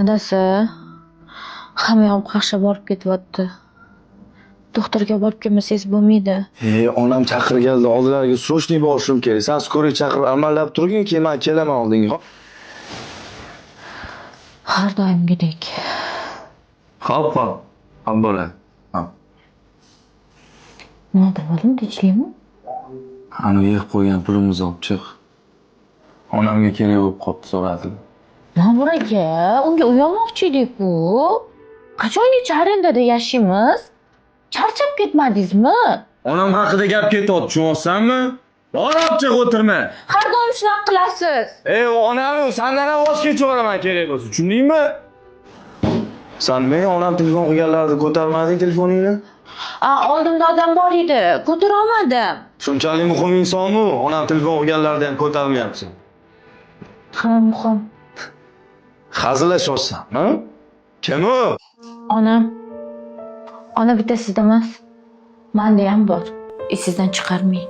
Adasi, hamma qaqshab borib ketyapti. Doktorga borib kelmasangiz bo'lmaydi. E, onam chaqirgandi, oldilariga срочный borishim kerak. San скорый chaqirib amallab turgin, keyin man kelaman oldinga. Har doimgidek. Hop, hop. Hop bo'ladi. Hop. Nima bo'ldim, tinchlikmi? Ani yig'ib qo'ygan pulimizni olib chiq. Onamga kerak bo'lib qolibdi, so'radi. Bobur aka, unga uy olmoqchi edik-ku. Qachongacha arendada yashaymiz? Charchab ketmadingizmi? Onam haqida gap ketyapti, tushunyapsanmi? Bor, olib chiq, o'tirma. Har doim shunaqa qilasiz. Ey, onam, sandan ham voz kechaveraman kerak bo'lsa, tushundingmi? San nima, onam telefon qilganlarida ko'tarmading telefoningni? A, oldimda odam bor edi, ko'tara olmadim. Shunchalik muhim insonmi? Onam telefon qilganlarida ham ko'tarmayapsan. Ha, muhim. Hazillashyapsanmi? Kim u? Onam. Ona bitta sizda emas. Manda ham bor. Esingizdan chiqarmang.